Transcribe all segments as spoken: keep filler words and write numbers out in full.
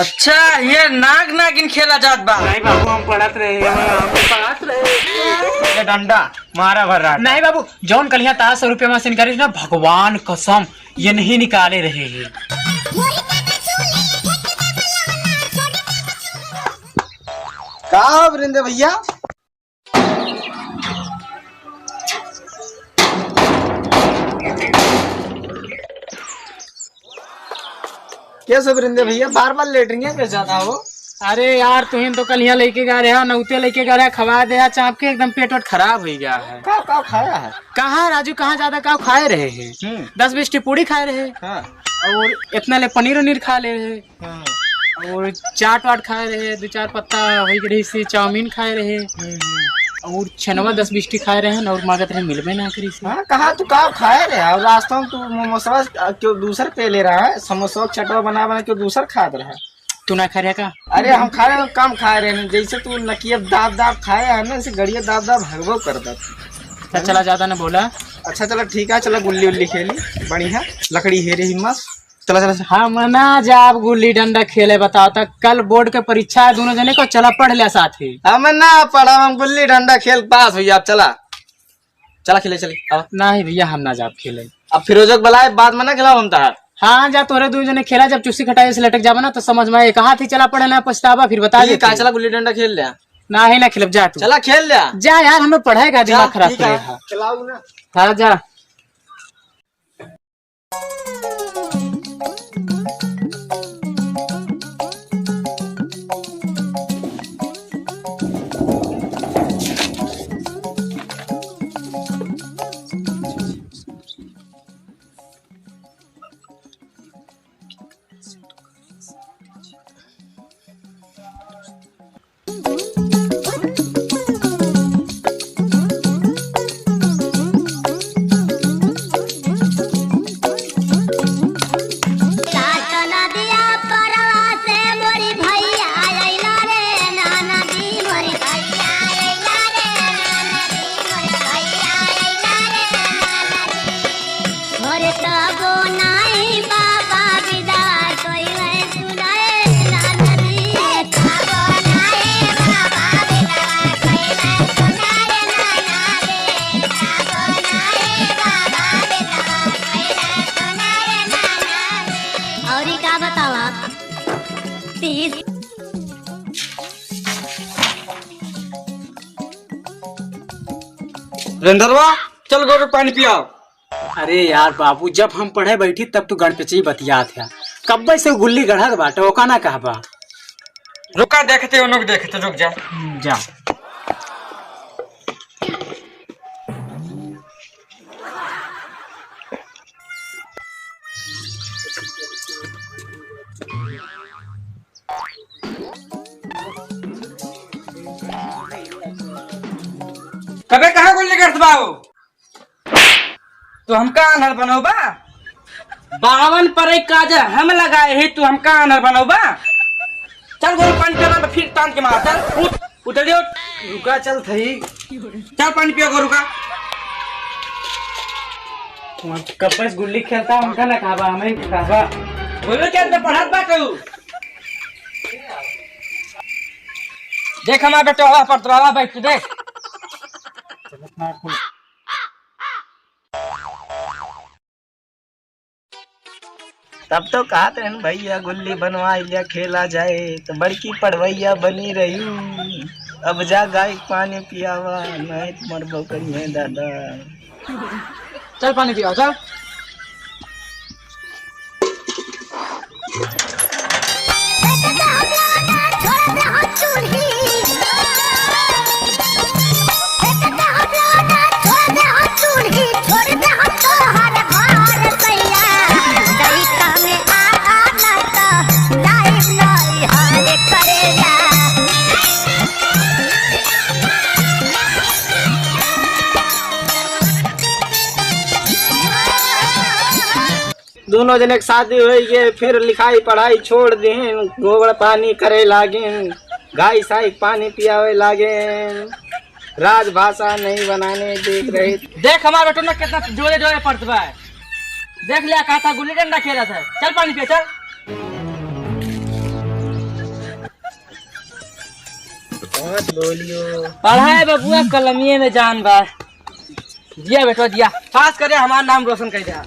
अच्छा, ये नाग नागिन खेला जात बा। नहीं बाबू, हम पढ़त रहे, हम, हम पढ़त रहे। ये डंडा मारा भर रहा। नहीं बाबू, जौन कलिया तास सौ रुपया मशीन करिस ना, भगवान कसम, ये नहीं निकाले रहे हैं। का हो वृंदे भैया? कैसे वृंदे भैया, बार बार लेटरिंगे कर जाता हो? अरे यार, तुहिन तो कलिया लेके गा रहे हो, नौते लेके गा रहे हो, खवा दे यार, चाप के एकदम पेट वेट खराब हो गया है। का, का खाया है? कहाँ राजू, कहाँ ज्यादा का खाए रहे हैं? हम्म। दस बीस ठी पूड़ी खाए रहे। हाँ। और इतना ले पनीर उनीर खा ले रहे। हाँ। और चाट वाट खाए रहे, दो चार पत्ता वही के रही से चाउमीन खाए रहे। हम्म, हम्म। और छनवा दस बीस ठी खाए रहे हैं और मांगत रहे, मिलबे ना करी से। हाँ, कहाँ तू का खाए रहे? और रास्ता में तू मोमोसवा क्यों दूसर पे ले रहा है? समोसा चटवा बना बना क्यों दूसर खात रहा? तू ना खा रहा का? अरे, हम खा रहे हैं, कम खाए रहे हैं। जैसे तू नकिया दाब दाब खाए है ना, ऐसे गड़िया दाब दाब भगबो कर दत। अच्छा, चला, ज्यादा ना बोला। अच्छा, चला, ठीक है, चला, गुल्ली उल्ली खेली, बढ़िया, लकड़ी हेरे हिम्मत। चला, चला, चला। हम ना जाब गुल्ली डंडा खेले, बताओ तो, कल बोर्ड के परीक्षा है दोनों जने को, चला पढ़ ले साथ ही। हम ना पढ़ब, हम गुल्ली डंडा खेल पास हुई, आप चला। चला खेले चली, आवा। नहीं भैया, हम ना जाब खेले। अब फिरोजक बलाए, बाद में ना खिलाओ हम तहार। हाँ, जा तोरे दू जने खेला, जब चुस्सी खटाई से लटक जाबे ना, तो समझ में आए। कहाँ थी चला पढ़े ना पछतावा, फिर बता ठीक देते है, हैं। चला गुल्ली डंडा खेल ले। नहीं, ना खेलब, जा तू। चला खेल ले। जा यार, हमें पढ़ाई का दिमाग चल, खराब ठीक करे है। है। खिलाओ ना। हाँ, जा। औरी का बतावा? तीस। रेंदरवा, चल गोरू पानी पियाओ। अरे यार बाबू, जब हम पढ़े बैठी तब तू गणपेची बतियात है, कब्बे से गुल्ली गढ़त बाटे, ओका ना कहबा। रुका, देखते, उन्हों को देखते, रुक जा। हम्म, जा। कबे कहाँ गुल्ली करत बाबू? तू हमका आन्हर बनौबा? बावन परे काजर हम लगाए ही, तू हमका आन्हर बनौबा? चल गोरू पानी पिया, फिर तान के मार, चल, उठ, उठ जल्दी उठ। रुका, चल थई। चल पानी पिया गोरू का। वहाँ कब्बे से गुल्ली खेलता, हमका ना कहबा, हमें कहबा। बोलो क्या तो पढ़त बा तू? देख हमार बेटवा पर तो आवा बैठ के देख। तब तो कहत रहन भैया गुल्ली बनवा लिया खेला जाए, तो बड़की पढ़वैया बनी रही। अब जा गाय के पानी पियावा, नहीं तो मरबो करिए दादा। चल पानी पियाओ, चल। दोनों जने के शादी होई गए, फिर लिखाई पढ़ाई छोड़ देन, गोबर पानी करे लागेन, गाय साई के पानी पियावे लागेन, राजभाषा नहीं बनाने देत रहे। देख हमार बेटो ना कितना जोरे जोरे पढ़त बा। देख लिया, कहा था गुल्ली डंडा खेलत है। चल पानी पिया, चल। पढ़ाई बबुआ कलमिये में जान बा। जिया बेटवा जिया, पास करे, हमार नाम रोशन कर दिया।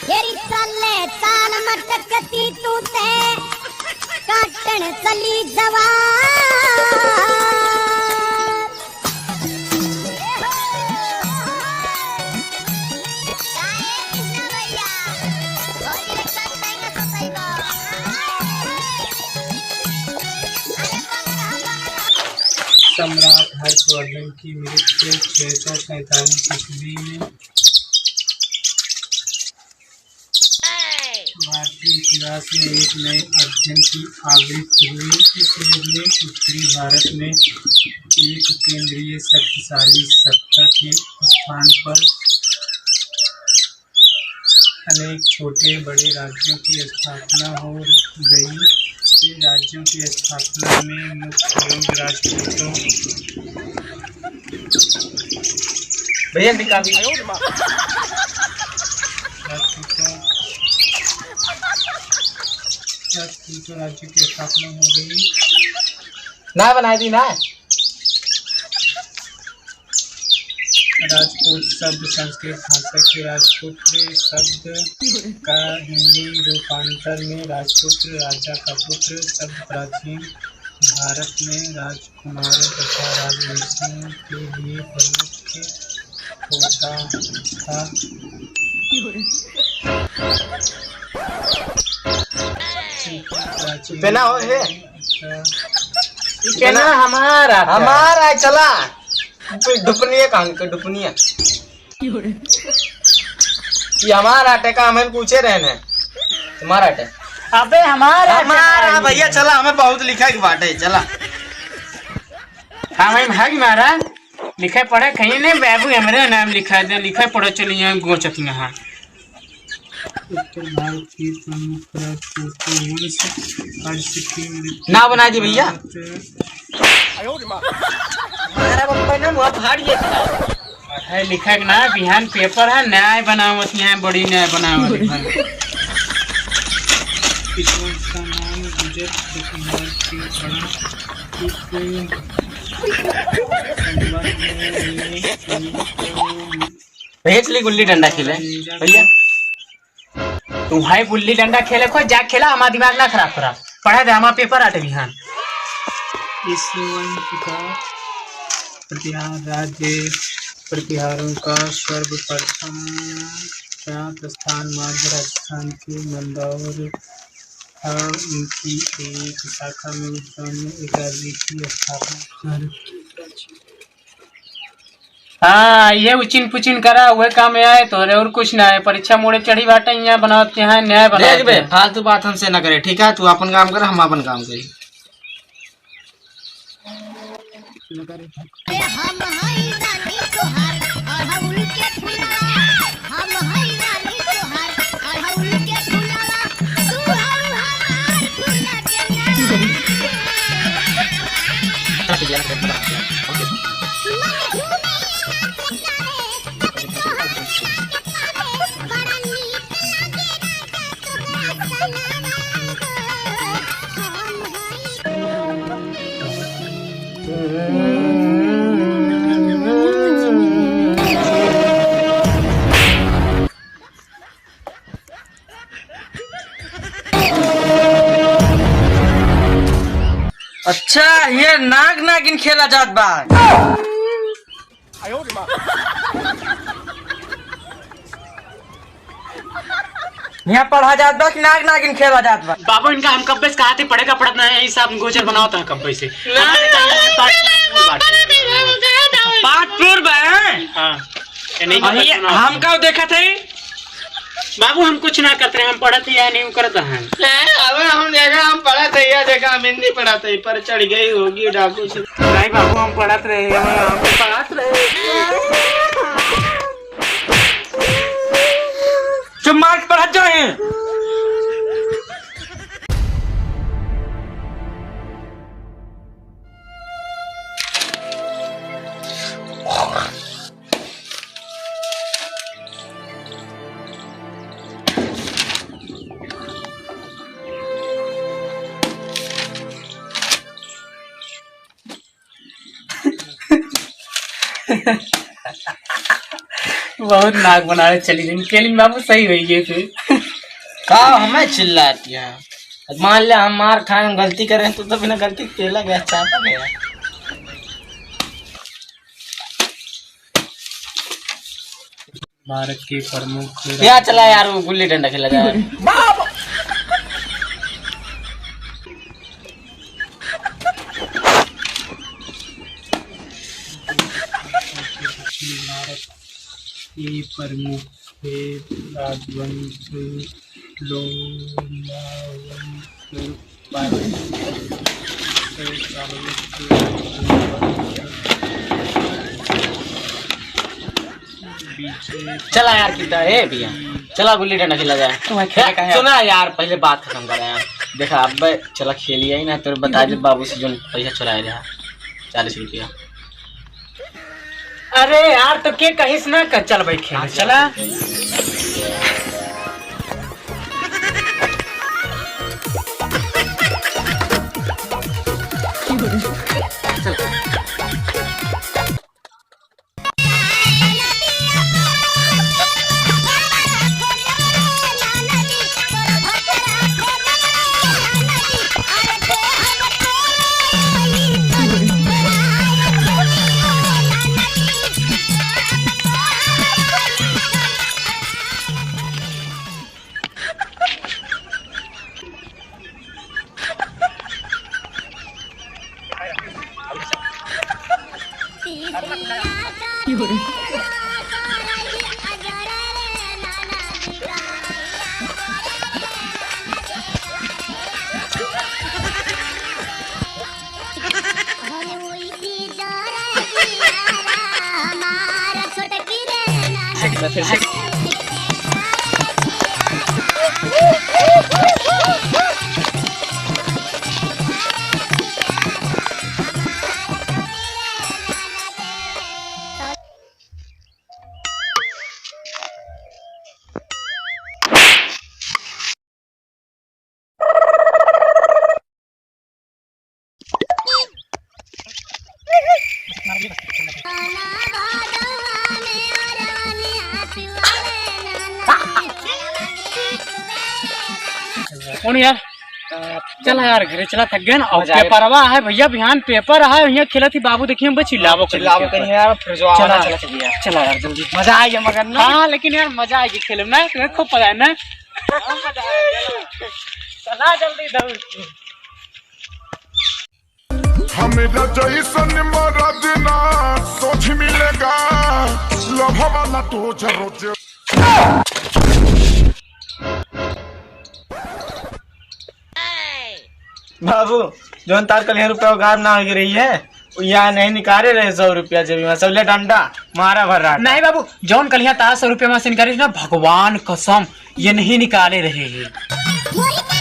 तेरी चाले चाल मटकती तू ते काटण चली जवार। सम्राट हर्षवर्धन की मृत्यु छह सौ सैंतालीस ईस्वी में भारतीय इतिहास में एक नए अध्ययन की आवृत्ति हुई। इस युग में उत्तरी भारत में एक केंद्रीय शक्तिशाली सत्ता के स्थान पर अनेक छोटे बड़े राज्यों की स्थापना हो गई। इन राज्यों की स्थापना में मुख्य लोग राजपूतों भैया निकाल। राजपूतों, राजपूतों राज्य की स्थापना हो गई। ना बनाई दी ना। राजपूत शब्द संस्कृत भाषा के राजपुत्र शब्द का हिंदी रूपांतर में राजपुत्र, राजा का पुत्र शब्द प्राचीन भारत में राजकुमारों तथा राजवंशियों के लिए प्रमुख होता था। प्राचीन पेना हो हे। अच्छा। पेना हमारा है। हमारा है, चला। कोई डुपनिया कहाँ, कोई डुपनिया। ये हमारा आटे का हमें पूछे रहे ने। तुम्हारा आटे। अबे हमारा आटे हमारा का भैया, चला, हमें बहुत लिखा के बाटे, चला। हाँ भाई, भाग मारा। लिखे पढ़े कहीं नहीं, बाबू हमरे नाम लिखा दे, लिखे पढ़े चली यहाँ गोचत यहाँ। उत्तर भारत के प्रमुख राजपूतों वंश हर्ष की मृत्यु ना बना दी भैया। के बाद हमारा बप्पा ना मुआ फाड़ गया। पढ़े लिखे के ना, बिहान पेपर है, न्याय बनावत यहाँ, बड़ी न्याय बनावत है। इस वंश का नाम गुजर के बड़ा संवत में भेज ली गुल्ली डंडा खेले भैया। तू है गुल्ली डंडा खेले को, जा खेला, हमारा दिमाग ना खराब करा। पढ़ा दे, हमारा पेपर आटे बिहान। इस वंश का प्रतिहार राज्य प्रतिहारों का सर्वप्रथम प्राप्त स्थान मध्य राजस्थान के मंदौर था। उनकी एक शाखा में उत्पन्न एक राज्य की स्थापना। हाँ, ये उचिन पुचिन करा, वह काम में आए तोरे, और कुछ ना है। परीक्षा मोड़े चढ़ी बाटे, यहाँ बनावत के यहाँ न्याय बनावत देख बे, के। फालतू बात हमसे ना करे, ठीक है? तू अपन काम कर, हम अपन काम करी। हम हई रानी तोहार, अड़हुल के फुलवा। हम हई रानी तोहार, अड़हुल के फुलवा। तू हऊ हमार फूल के नावा। अच्छा, ये नाग नागिन खेला जात बा। यहाँ पढ़ा जात बा कि नाग नागिन खेला जात बा? बाबू, इनका हम कब्बे से कहा थे, पढ़े का पढ़त ना है, यही सब गोचर बनावत है कब्बे से। ना। हमारे काम में पाठ पूरा बाटे। पाठ पूरा बा? हाँ। ये नहीं अही, पढ़त ना। हम का देखत है? बाबू, हम कुछ ना करते हैं, हम पढ़त ही है, नहीं करत है। अबे हम देखा, हम पढ़त है, या देखा, हम हिंदी पढ़त है, पर चढ़ गई होगी डाकू से। नहीं बाबू, हम पढ़त रहे, हम, हम पढ़त रहे। चुप मार के पढ़त जाए। बहुत नाक बनावे चली दिन के लिए बाबू, सही होई गए फिर। का हमें चिल्लाती है? अब मान ले हम मार खाए, हम गलती करें तो, तो बिना गलती के पेला गया, चापा गया। भारत के प्रमुख या चला यार, वो गुल्ली डंडा खेला जाए। भारत के प्रमुख राजवंश लोनावंश चला यार, कितना है भैया, चला गुल्ली डंडा खेला जाए। तुम्हें खेले का है? सुना यार, पहले बात खत्म करा यार। देखा, अब चला खेलिए ही ना, तो बता दे बाबू से जो पैसा चुराए रहा, चालीस रुपया। अरे यार, तो के कहिस ना कर, चल भाई खेल, हाँ, चला। कौन यार? चला यार, घरे चला, थक गए ना। और मजा आया। पेपरवा है भैया, बिहान पेपर है, यहाँ खेला थी बाबू, देखिए हम चिल्लावो कर चिल्लावो लेके कहीं यार, फिर जो चला। आवाज चला चली यार। चला यार, जल्दी। मजा आ गया मगर ना। हाँ, लेकिन यार मजा आएगी खेले में, तुम्हें खूब मजा है ना। चला जल्दी दौड़। हमरा जैसन मरद ना सोझ मिलेगा, लभ वाला तो जरो जे। बाबू, जौन तार कलिया रुपया उगार ना हो रही है, उ यहाँ नहीं निकाले रहे सौ रुपया जेबी में, सब ले डंडा मारा भर रहा। नहीं बाबू, जौन कलिया तार सौ रुपया में से निकाले ना, भगवान कसम, ये नहीं निकाले रहे हैं।